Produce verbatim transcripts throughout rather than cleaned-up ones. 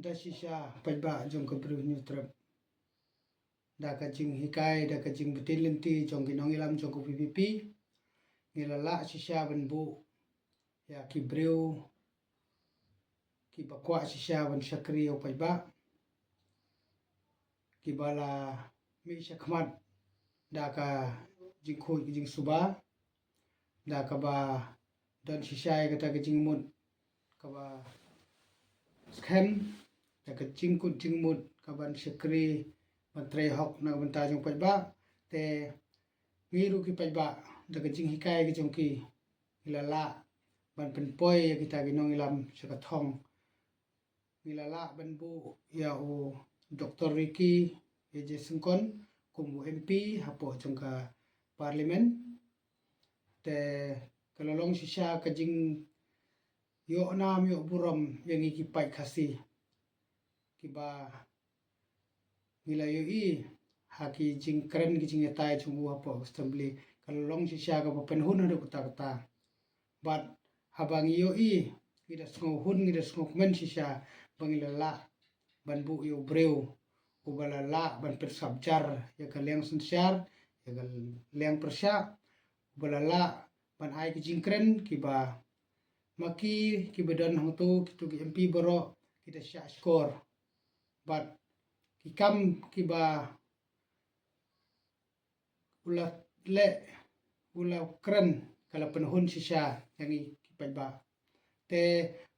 Da shisha paidbah jong ka Bri u Hynñiewtrep, da ka jinghikai, da ka jingbtin lynti jong ki nongïalam jong ka VPP, ngi la lah shisha ban buh ïa ki briew kiba kwah shisha ban shakri ïa u paidbah, kiba la mih shakhmat da ka jingkhuid ka jingsuba, da kaba don shisha ïa kata ka jingmut kaba skhem, da ka jingkut jingmut kaban shakri ban trei hok na ka bynta jong paidbah. Te ngi ruh ki paidbah, da ka jinghikai ka jong ki, ngi la lah ban pynpoi ïa kita ki nongïalam sha ka thong. Ngi la lah ban buh ïa u Doctor Ricky A J Syngkon kum u MP hapoh jong ka Parliament. Te ka la long shisha ka jingïoh nam ïoh burom ïa ngi ki paid Khasi, kiba ngi la ïohi ha ki jingkren ki jingïatai jong u hapoh Assembly, ka la long shisha kaba pynhun haduh katta katta. Bad haba ngi ïohi, ngi da sngewhun, ngi da sngewkmen shisha ba ngi la lah ban buh ïa u briew uba la lah ban pynsabjar ïa ka liang synshar, ïa ka liang pyrshah, uba la lah ban ai ki jingkren kiba ma ki, kiba don hangto, kito ki MP baroh ki da shah shkor. Bad ki kam kiba u la leh, u la kren, ka la pynhun shisha ïa ngi ki paidbah. Te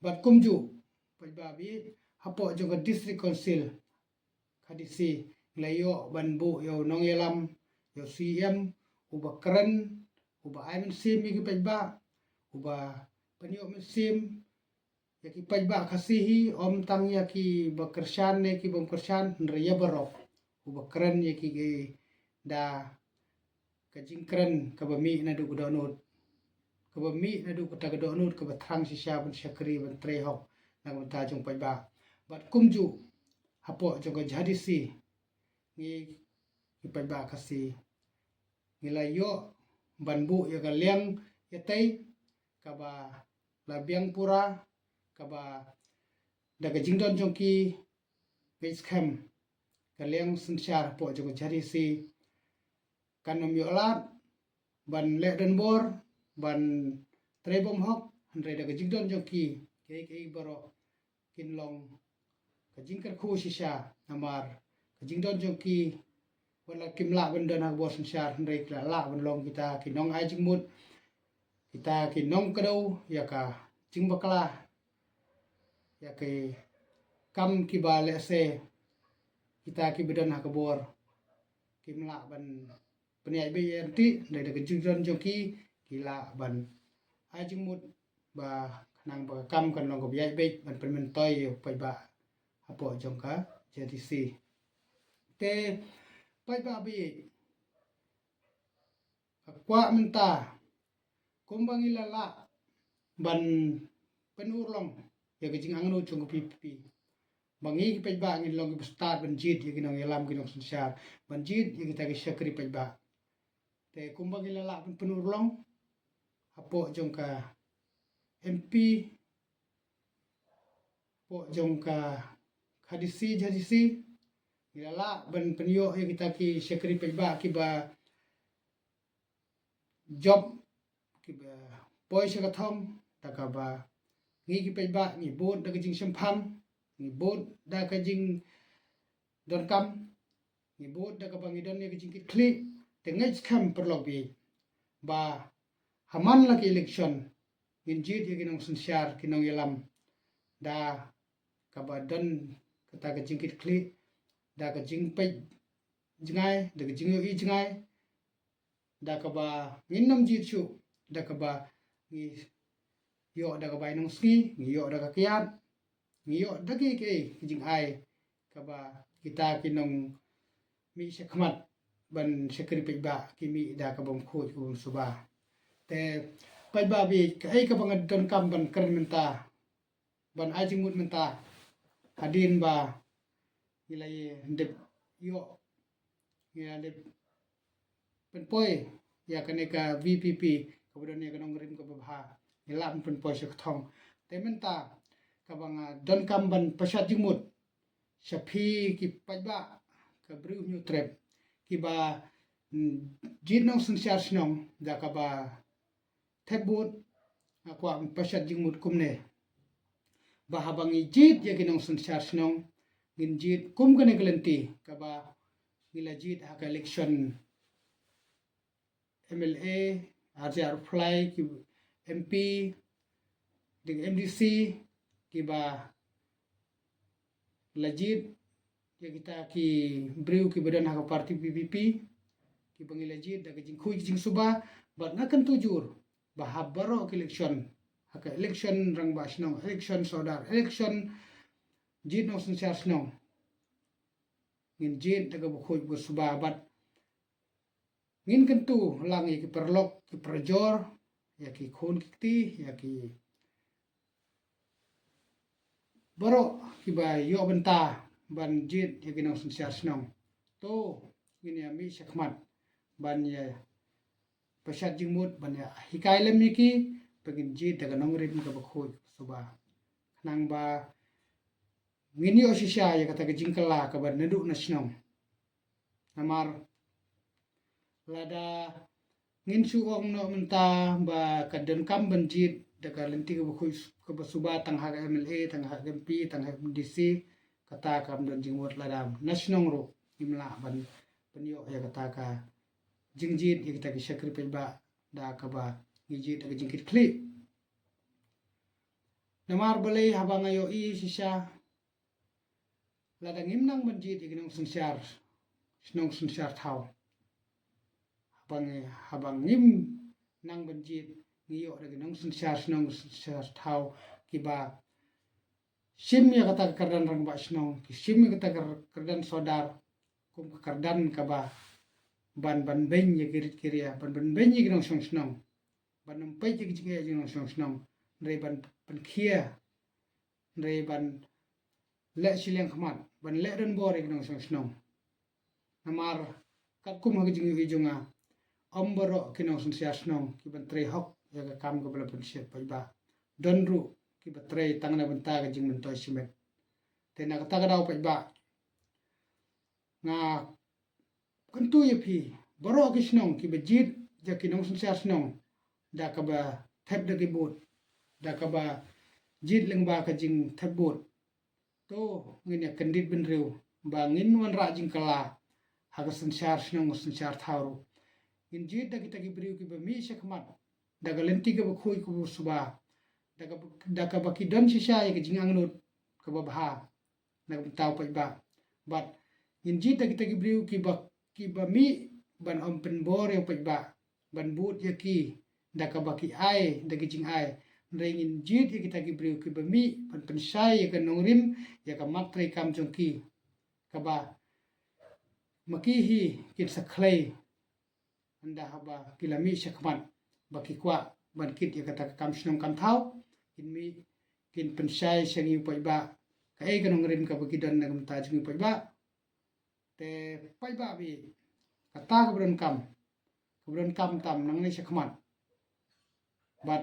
bad kumjuh paidbah, bad hapoh jong ka District Council Khasi, ngi la ïoh ban buh ïa u nongïalam, ïa u CEM, uba kren, uba ai mynsiem ïa ki paidbah, uba pynïoh mynsiem ïa ki paidbah Khasi hi, ym tang ïa kiba kyrshan ne kibym kyrshan, hynrei ïa baroh, uba kren ïa ki, ki da ka jingkren kaba mih naduh ka dohnud, kaba mih naduh kata ka dohnud kaba thrang shisha ban shakri ban trei hok na ka bynta jong paidbah. Bad kumjuh hapoh jong ka JHADC, ngi ki paidbah Khasi, ngi la ïoh ban buh ïa ka liang ïatei kaba la biang pura, kaba da ka jingdon jong ki, ngi skhem ka liang synshar hapoh jong ka JHADC kan ym ïoh lad ban leh donbor, ban trei bymhok, hynrei da ka jingdon jong ki, kiei kiei baroh kin long ka jingkyrkhu shisha, namar ka jingdon jong ki, wat la kim lah ban don ha ka bor synshar, hynrei ki la lah ban long kita ki nong ai jingmut, kita ki nongkdew ïa ka jingbakla, ïa ki kam kiba lehse kita kiba don ha ka bor kim lah ban pynïaid beit ïa lynti, hynrei da ka jingdon jong ki, ki lah ban ai jingmut ba khnang ba ka kam kan long kaba ïaid beit ban pynmyntoi ïa u paidbah hapoh jong ka JHADC. Te paidbah, bad ka kwah mynta, kumba ngi la lah ban pynurlong ïa ka jingangnud jong ka VPP, ba ngi ki paidbah ngin long kiba stad ban jied ïa ki nongïalam, ki nongsynshar, ban jied ïa kita ki shakri paidbah. Te kumba ngi la lah ban pynurlong hapoh jong ka MP, hapoh jong ka KHADC, JHADC, ngi la lah ban pynïoh ïa kita ki shakri paidbah kiba jop, kiba poi sha ka thong, da kaba ngi ki paidbah ngi bud da ka jingshemphang, ngi bud da ka jingdonkam, ngi bud da kaba ngi don ïa ka jingkitkhlieh. Te ngi skhem, paralok, bad ba ha man la ki election, ngin jied ïa ki nongsynshar, ki nongïalam, da kaba don kata ka jingkitkhlieh, da ka jingpeit jngai, da ka jingïohi jngai, da kaba ngin ym jied shuh da kaba ngi ïoh da ka bainong sngi, ngi ïoh da ka kiad, ngi ïoh da kiei kiei ki jingai kaba kita ki nongmih shakhmat ban shakri paidbah ki mih da ka bym khuid ka bym suba. Te paidbah, bad kaei kaba nga donkam ban kren mynta, ban ai jingmut mynta, hadien ba ngi la ïa dep ïoh, ngi la dep pynpoi ïa kane ka VPP kaba don ïa ka nongrim kaba bha, ngi la pynpoi sha ka thong. Te mynta kaba nga donkam ban pynshad jingmut, sha phi ki paidbah ka Bri u Hynñiewtrep kiba, mm, jied nongsynshar shnong da kaba thep vote, nga kwah ban pashat jingmut kumne, ba haba ngi jied ïa ki nongsynshar shnong, ngin jied kum kane ka lynti kaba ngi la jied ha ka election M L A, arja arphew lai ki M P, ding M D C, kiba la jied ïa kita ki briew kiba don ha ka party V P P, kiba ngi la jied da ka jingkhuid jingsuba. Bad nga kyntu jur ba ha baroh ki election, ha ka election rangbah shnong, election sordar, election jied nongsynshar shnong, ngin jied da kaba khuid ba suba. Bad ngin kyntu lang ïa ki paralok ki parajor, ïa ki khun ki kti, ïa ki baroh kiba ïoh bynta ban jied ïa ki nongsynshar shnong. To ngin ïa mih shakhmat ban ïa pashat jingmut, ban ïa hikai lem ïa ki ba ngin jied da ka nongrim kaba khuid kaba suba, khnang ba ngin ïoh shisha ïa kata ka jingkylla kaba naduh na shnong. Namar lada ngin shu ong noh mynta ba ka donkam ban jied da ka lynti kaba khuid kaba suba tang ha ka M L A, tang ha ka M P, tang ha ka M D C, kata kam don jingmut lada na shnong ruh ngim lah ban pynïoh ïa kata ka jingjied ïa kita ki shakri paidbah da kaba ngi jied da ka jingkitkhlieh. Namar balei? Haba nga ïohi shisha, lada ngim nang ban jied ïa ki nongsynshar shnong synshar thaw, haba ngi, haba ngim nang ban jied, ngi ïoh da ki nongsynshar shnong synshar thaw kiba shim ïa kata ka kyrdan rangbah shnong, ki shim ïa kata ka kyrdan sordar kum ka kyrdan kaba ban, ban beiñ ïa ki rit ki ria, ban, ban beiñ ïa ki nongshong shnong, ban ym peit ïa ki jingeh jong ki nongshong shnong, hynrei ban, ban khia, hynrei ban leh shiliang khmat, ban leh donbor ïa ki nongshong shnong. Namar katkum ha ka jingïohi jong nga, ym baroh ki nongsynshar shnong kiban trei hok ïa ka kam kaba la pynshit paidbah. Don ruh kiba trei tang na bynta ka jingmyntoi shimet. Te na kata ka daw paidbah, nga kyntu ïa phi baroh ki shnong kiba jied ïa ki nongsynshar shnong da kaba thep da ki vote, da kaba jied lyngba ka jingthep vote. To ngin ïa kyndit bynriew ba ngin wanrah jingkylla ha ka synshar shnong synshar thaw ruh. Ngin jied da kita ki briew kiba mih shakhmat da ka lynti kaba khuid kaba suba, da kaba, da kaba ki don shisha ïa ka jingangnud kaba bha na ka bynta u paidbah. Bad ngin jied da kita ki briew kiba, kiba mih ban ym pynbor ïa u paidbah, ban bud ïa ki da kaba ki ai da ki jingai. Hynrei ngin jied ïa kita ki briew kiba mih ban pynshai ïa ka nongrim, ïa ka mat treikam jong ki, kaba ma ki hi kin sa khlei ynda haba ki la mih shakhmat, ba ki kwah ban kit ïa kata ka kam shnong kam thaw, kin mih kin pynshai sha ngi u paidbah kaei ka nongrim kaba ki don na ka bynta jong ngi u paidbah. Te paidbah baieit, kata kaba donkam, kaba donkam tam nangne shakhmat. Bad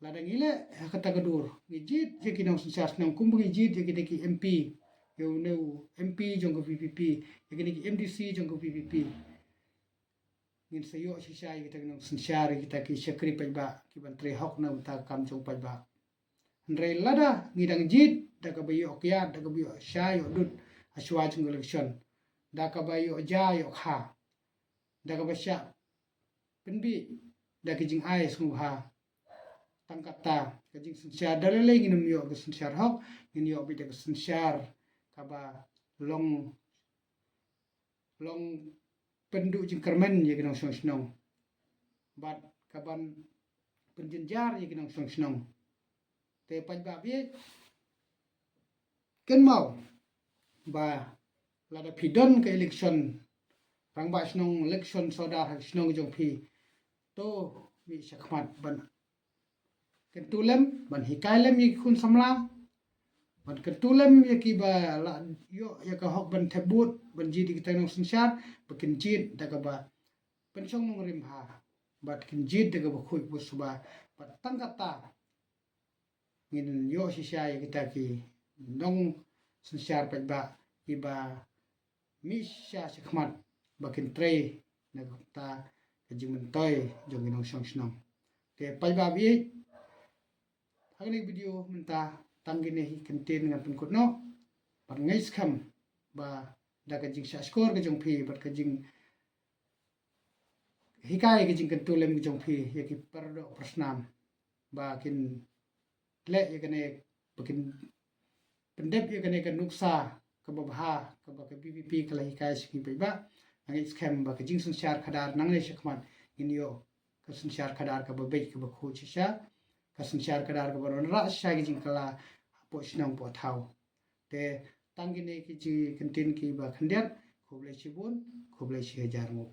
lada ngi leh ha kata ka dur, ngi jied ïa ki nongsynshar shnong kumba ngi jied ïa kine ki M P, ïa une u M P jong ka V P P, ïa kine ki M D C jong ka V P P, ngin sa ïoh shisha ïa kita ki nongsynshar, ïa kita ki shakri paidbah kiban trei hok na ka bynta ka kam jong paidbah. Hynrei lada ngi dang jied da kaba ïoh kiad, da kaba ïoh sha ïoh dud ha shuwa jong ka election, da kaba ïoh ja ïoh kha, da kaba shah pynbeit da ki jingai sngewbha, tang kata ka jingsynshar da lei lei ngin ym ïoh ka synshar hok, ngin ïoh beit da ka synshar kaba long, long pynduh jingkyrmen ïa ki nongshong shnong bad kaban pynjynjar ïa ki nongshong shnong. Te paidbah baieit, kynmaw ba lada phi don ka election rangbah shnong, election sordar ha ka shnong jong phi, to mih shakhmat ban kyntu lem, ban hikai lem ïa ki khun samla, ban kyntu lem ïa kiba la ïoh ïa ka hok ban thep vote, ban jied ïa kita ki nongsynshar, ba kin jied da kaba pynshong nongrim bha, bad kin jied da kaba khuid ba suba, bad tang kata ngin ïoh shisha ïa kita ki nong, synshar paidbah kiba mih sha shakhmat ba kin trei na ka bynta ka jingmyntoi jong ki nongshong shnong. Te paidbah baieit, ha kane ka video mynta tang kine hi kyntien ngan pynkut noh. Bad nga ngeit skhem ba da ka jingshahshkor ka jong phi bad ka jinghikai ka jingkyntu lem ka jong phi ïa ki paradoh parasnam ba kin leh ïa kane, ba kin pyndep ïa kane ka nuksa kaba bha kaba ka VPP ka la hikai sha ki paidbah. Nga ngeit skhem ba ka jingsynshar khadar nangne shakhmat ngin ïoh ka synshar khadar kaba beit kaba khuid shisha, ka synshar khadar kaba wanrah shisha ki jingkylla hapoh shnong hapoh thaw. Te tang kine ki jingkyntien kiba khyndiat. Khublei shibun, khublei shihajar nguh.